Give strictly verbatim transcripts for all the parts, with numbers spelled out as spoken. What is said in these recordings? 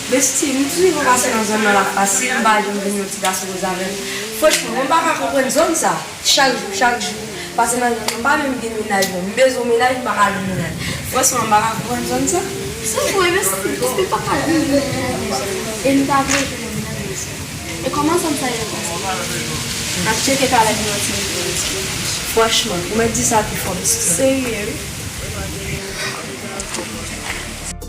Besti, m toujou pase nan zòn nan la fasil, m pa janm vin yon ti gason koze avè m. Franchman, mwen pa ka konprann zòn sa. Chak jou, chak jou. Pase nan zòn nan, m pa menm gen mennaj, non. M bezwen mennaj, m pa ka jwenn mennaj. Franchman, m pa ka konprann zòn sa. Se vre, besti, besti pa ka jwenn mennaj. E m ta vle jwenn yon mennaj, besti. E kòman zòn sa ye konsa? N ap tcheke kalèt nou ansanm pou nou di. Franchman, ou mèt di sa pi fò, besti. Serye, wi.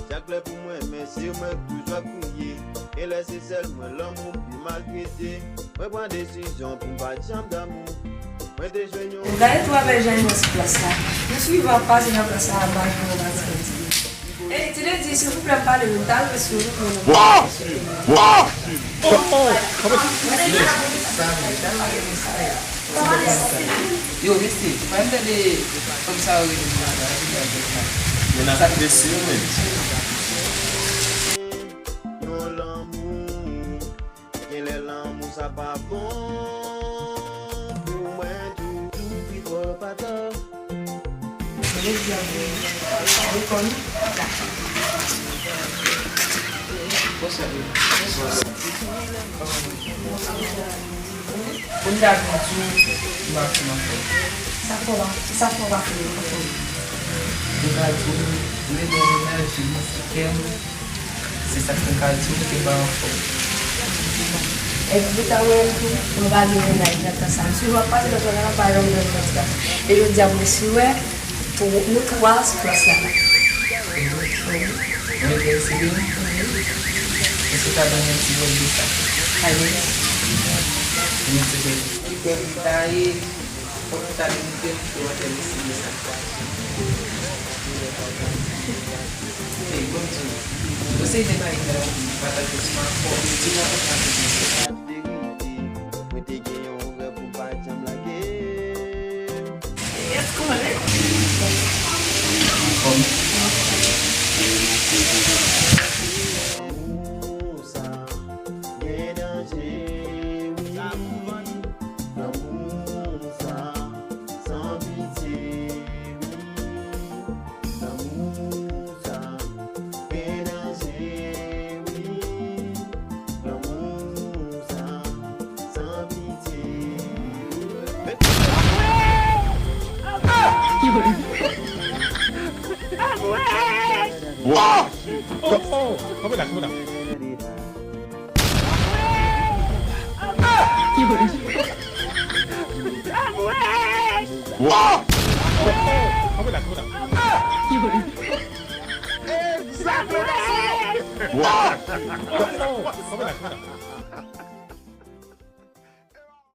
Sa klè pou mwen, men se mwen k toujou ap kriye. Genlè se sèl mwen lanmou pi maltrete. Mwen pran desizyon pou m pa t janm damou. Mwen te jwenn yon. Gade twa bèl jèn nan sou plas la. Nou swiv w ap pase nan plas la, ap bay pou yon pati. Ey, ti Ledi, silvouplè, pale, m ta renmen sou ou, men non. Wa! Wa! Yo, mesye, pa m tande fanm sa yo rele m la, la, la, la. Men n ap prese yo, men. Yon lanmou, genlè lanmou sa pa bon pou mwen tou, tou pi fò pa ta. Bonswa, bonswa. Pou m ta di w, m pa fin anfòm. Sa fè w pa, sa fè w pa fin anfòm? Mwen ka di w, mwen gen yon enèji mistikèl. Se sa k fè m ka di w ke m pa anfòm. Epi pou ta wè m tou, mwen pa gen mennaj nan tan sa. M swiv w ap pase nan zòn nan, m pa janm jwenn yon ti gason. E jodi a, mwen si wè, pou nou twa sou plas la. Mwen enterese de nou. Èske w ka ban mwen ti vòl de sa? Mwen enterese. Ki bèl li ta ye. Fòk nou ta vin fè yon kòmantè mesye sa. Ey, bon Dye. Yo se de bagay la, yo vin pataje sou platfòm, yo di nan konsa. Verite, mwen te gen yon rèv pou pa janm lage. Yes, kòmantè. Kòm. Amour sa. Gen danje, wi. Lanmou sa, san pitye, wi. Lanmou sa, gen danje, wi. Lanmou sa, san pitye, wi. Wow! Oh, oh, oh, oh, oh. Wow! Egzakteman. Wow!